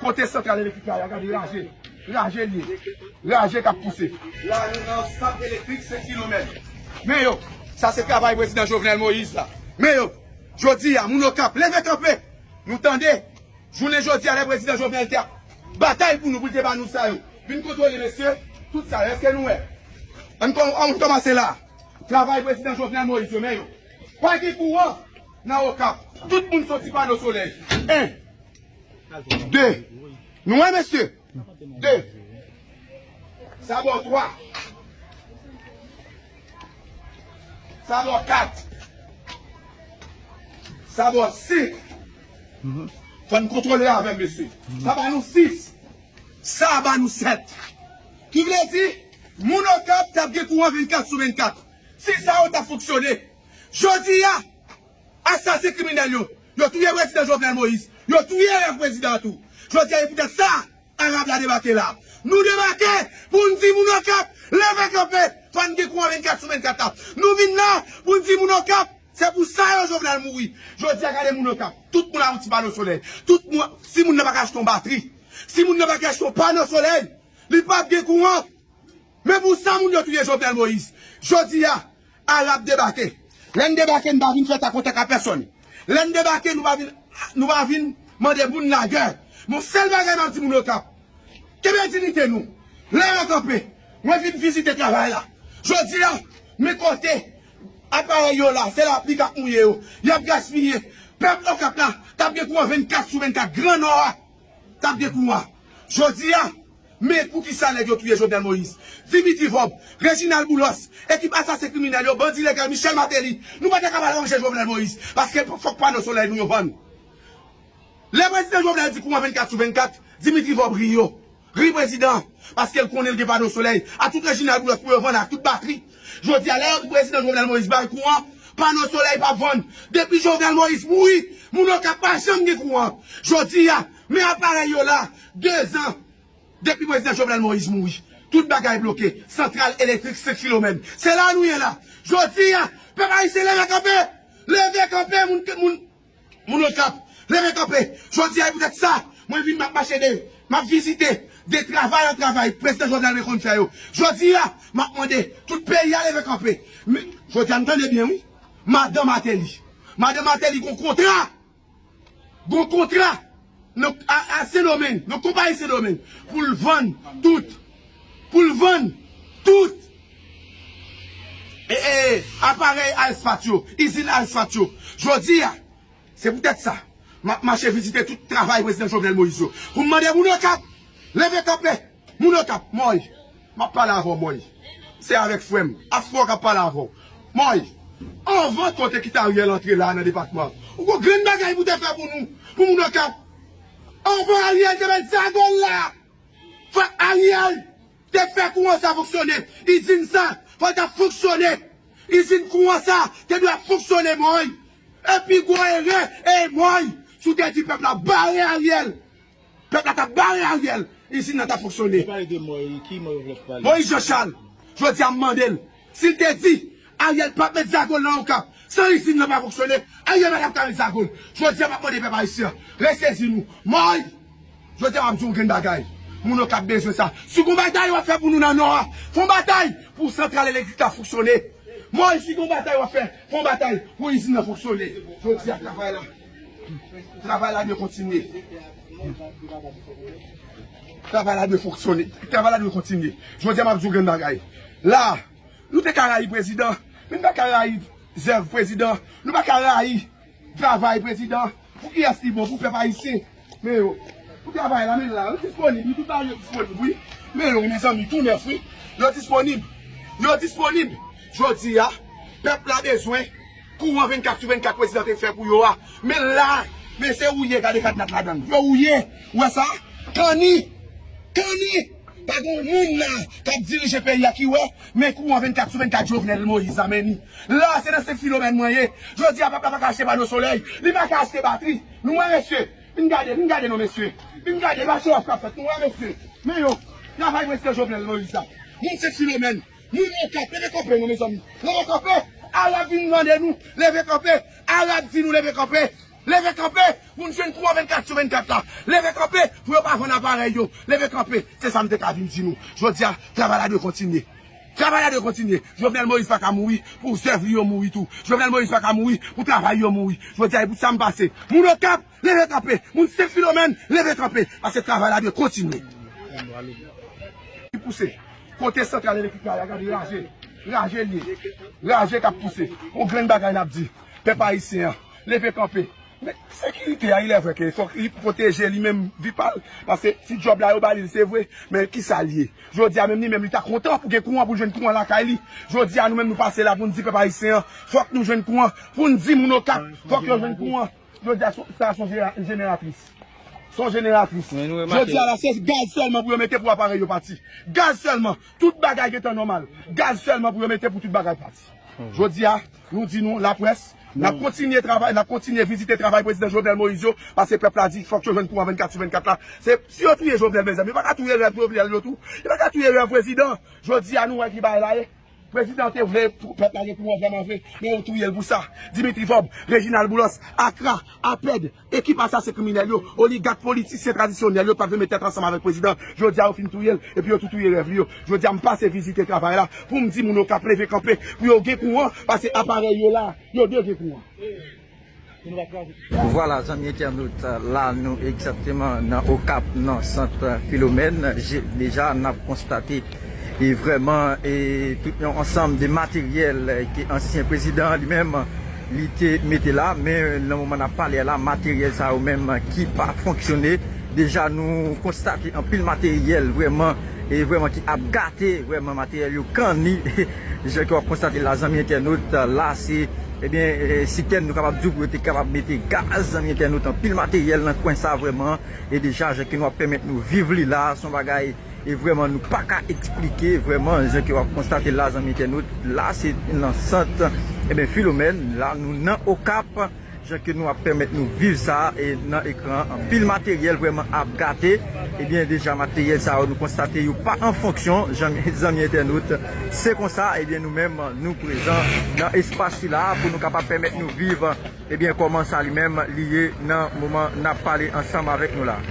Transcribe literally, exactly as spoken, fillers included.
Kote santral elektrik la, gade raje. Raje l ye. Raje k ap pouse. La, nou nan sant elektrik Senk Filomèn. Men yo, sa se travay prezidan Jovenel Moïse la. Men yo, jodi a, moun Okap, leve kanpe. Nou tande, jounen jodi a, lè prezidan Jovenel te ap batay pou nou, pou l te ba nou sa yo. Vin kontwole, mesye, tout sa yo. Èske nou wè? Ann kò-, ann kòmanse la. Travay prezidan Jovenel Moïse yo, men yo. Pa gen kouran nan Okap. Tout moun soti pano solèy. En. De. Nou wè, mesye? De. Sa bò twa. Sa bò kat. Sa bò senk. Fò n kontwole avè m, mesye. Sa ba nou sis. Sa ba nou sèt. Ki vle di, moun Okap t ap gen kouran vennkat sou vennkat. Si sa yo t ap fonksyone. Jodi a, asasen kriminèl yo, yo touye prezidan Jovenel Moïse. Yo touye rèv prezidan an tou. Jodi a, e poutèt sa, Arab la debake la. Nou debake pou n di moun Okap, leve kanpe. Fò n gen kouran vennkat sou vennkat la. Nou vin la pou n di moun Okap, se pou sa yo Jovenel mouri. Jodi a, gade moun Okap. Tout moun a yon ti pano solèy. Tout moun, si moun nan pa ka achte yon batri, si moun nan pa ka achte yon pano solèy, li p ap gen kouran. Men pou sa moun yo touye Jovenel Moïse. Jodi a, Arab debake. Lè n debake, n pa vin fè ta kontak a pèsòn. Lè n debake, nou pa vin, nou pa vin mande moun lagè. Yon sèl bagay m ap di moun Okap. Kenbe diyite nou. Leve kanpe. Mwen vin vizite travay la. Jodi a, men kote aparèy yo la, se lapli k ap mouye yo. Y ap gaspiye. Pèp Okap la, t ap gen kouran vennkat sou vennkat. Gran Nò a, t ap gen kouran. Jodi a, men poukisa nèg yo touye Jovenel Moïse, Dimitri Vorbe, Reginald Boulos, ekip asasen kriminèl yo, bandi legal, Michel Martelly, nou pa ta ka al ranje Jovenel Moïse, paske fòk pano solèy nou yo vann. Lè prezidan Jovenel di kouran vennkat sou vennkat, Dimitri Vorbe ri yo. Ri prezidan, paske l konnen l gen pano solèy. A tout Reginald Boulos pou yo vann ak tout batri. Jodi a, lè yo di prezidan Jovenel Moïse bay kouran, pano solèy p ap vann. Depi Jovenel Moïse mouri, moun Okap pa janm gen kouran. Jodi a, men aparèy yo la, dezan. Depi prezidan Jovenel Moïse mouri, tout bagay bloke. Santral elektrik Senk Filomèn. Se la nou ye la. Jodi a, pèp ayisyen, leve kanpe. Leve kanpe, moun, moun, moun Okap. Leve kanpe. Jodi a, e poutèt sa, mwen vin, m ap mache de, m ap vizite de travay an travay prezidan Jovenel te konn fè yo. Jodi a, m ap mande tout peyi a leve kanpe. Men, jodi a, n tande byen, wi. Madan Martelly. Madan Martelly gon kontra. Gon kontra nan, a, a Sendomeng, nan konpayi Sendomeng, pou l vann tout, pou l vann tout, e, e, aparèy Alspat yo, izin Alspat yo. Jodi a, se poutèt sa, m ap mache vizite tout travay prezidan Jovenel Moïse yo. Pou m mande moun Okap, leve kanpe. Moun Okap, Mòy, m ap pale avè w, Mòy. Se avèk frè m, a frè w k ap pale avè w. Mòy, anvan ke w te kite Ariel antre la nan depatman, ou gon grenn bagay pou w te fè pou nou, pou moun Okap. Anvan Ariel te met zagol la, fòk Ariel te fè kouran sa fonksyone. Izin sa, fòk l t ap fonksyone. Izin kouran sa, te dwe ap fonksyone, Mòy. Epi gwo erè, e Mòy, si w te di pèp la bare Ariel. Pèp la t ap bare Ariel, izin nan t ap fonksyone. Ou pale de Mòy, ki Mòy ou vle pale? Moïse Jean Charles, jodi a m mande l, si l te di, Ariel p ap met zagol nan Okap, san izin nan pa fonksyone, Ariel pa t ap ka met zagol. Jodi a m ap mande pèp ayisyen, resezi nou. Mòy, jodi a m ap di w yon grenn bagay. Moun Okap bezwen sa. Si gon batay w ap fè pou nou nan Nò a, fè yon batay pou santral elektrik la fonksyone. Mòy, si gon batay w ap fè, fè yon batay pou izin nan fonksyone. Jodi a travay la. Travay la dwe kontinye. Travay la dwe fonksyone. Travay la dwe kontinye. Jodi a m ap di w grenn bagay. La, nou te ka rayi prezidan, men nou pa ka rayi zèv prezidan. Nou pa ka rayi travay prezidan. Pou kiyès li bon? Pou pèp ayisyen. Men yo, pou travay la, men la, yo disponib, wi, tout bagay yo disponib, wi. Men yo, wi, mezanmi, tou nèf, wi. Yo disponib. Yo disponib. Jodi a, pèp la bezwen kouran vennkat sou vennkat prezidan te fè pou yo a. Men la, men se wouye, gade kadnat ladan l. Yo wouye. Ou wè sa? Kanni. Kanni. Pa gen moun la k ap dirije peyi a ki wè, men kouran vennkat sou vennkat Jovenel Moïse a mennen. La, se nan Senk Filomèn mwen ye. Jodi a, pèp la pa ka achte pano solèy. Li pa ka achte batri. Nou wè, mesye. Vin gade, vin gade non, mesye. Vin gade, pa show off k ap fèt. Nou wè, mesye. Men yo, travay prezidan Jovenel Moïse la. Moun Senk Filomèn. Moun Okap, leve kanpe non, mezanmi. Leve kanpe. Arab vin mande nou, leve kanpe. Arab di nou leve kanpe. Leve kanpe pou n jwenn kouran vennkat sou vennkat la. Leve kanpe pou yo pa vann aparèy yo. Leve kanpe. Se sa m te ka vin di nou. Jodi a, travay la dwe kontinye. Travay la dwe kontinye. Jovenel Moïse pa ka mouri pou zèv li yo mouri tou. Jovenel Moïse pa ka mouri pou travay yo mouri. Jodi a, e pou sa m pase. Moun Okap, leve kanpe. Moun Sent Filomèn, leve kanpe. Paske travay la dwe kontinye. Ki pouse. Kote santral elektrik la, gade raje. Raje l ye. Raje k ap pouse. On grenn bagay n ap di. Pèp ayisyen an, leve kanpe. Men sekirite a, ilèvrè ke fòk li pwoteje li menm vi pa l. Paske ti djòb la yo ba li l, se vre. Men kisa l ye? Jodi a menm li menm li ta kontan pou gen kouran, pou l jwenn kouran lakay li. Jodi a nou menm nou pase la pou n di pèp ayisyen an, fòk nou jwenn kouran. Pou n di moun Okap, fòk yo jwenn kouran. Jodi a sa se yon jeneratris. Se yon jeneratris. Jodi a la se gaz sèlman pou yo mete pou aparèy yo pati. Gaz sèlman. Tout bagay gentan nòmal. Gaz sèlman pou yo mete pou tout bagay pati. Jodi a, nou di nou, laprès, n ap kontinye travay, n ap kontinye vizite travay prezidan Jovenel Moïse yo, paske pèp la di fòk yo jwenn kouran vennkat sou vennkat la. Se, si yo touye Jovenel, mezanmi, yo pa ka touye rèv Jovenel yo tou. Yo pa ka touye rèv prezidan. Jodi a, nou wè ki bagay la ye. Prezidan te vle pou pèp la gen kouran vrèman vre, men yo touye l pou sa. Dimitri Vorbe, Reginald Boulos, Akra, APED, ekip asase kriminèl yo, oligak politisyen tradisyonèl yo pa vle met tèt ansanm avèk prezidan. Jodi a yo fin touye l, epi yo tou touye rèv li yo. Jodi a m pase vizite travay la pou m di moun Okap leve kanpe, pou yo gen kouran, paske aparèy yo la, yo dwe gen kouran. Vwala, zanmi entènot, la nou egzakteman nan Okap, nan sant Filomèn. Je, deja, n ap konstate e vrèman e tout yon ansanm de materyèl ke ansyen prezidan an li menm li te mete la, men nan moman n ap pale a la, materyèl sa yo menm ki pa fonksyone. Deja, nou konstate anpil materyèl vrèman e vrèman ki ap gate, vrèman materyèl yo kanni. Jan ke w ap konstate la, zanmi entènot, la se, ebyen, e, sitèn nou kapab di w pou yo te kapab mete gaz, zanmi entènot, anpil materyèl nan kwen sa vrèman. E deja, jan ke nou ap pèmèt nou viv li la, se yon bagay e vrèman nou pa ka eksplike vrèman, jan ke w ap konstate la, zanmi entènot, la se nan sant, ebyen, Filomèn, la nou nan Okap. Jan ke nou ap pèmèt nou viv sa e nan ekran an, anpil materyèl vrèman ap gate. Ebyen, deja materyèl sa yo nou konstate yo pa an fonksyon, zanmi, zanmi entènot. Se konsa, ebyen, nou menm nou prezan nan espas sila pou nou kapab pèmèt nou viv, ebyen, kòman sa li menm li ye nan moman n ap pale ansanm avèk nou la.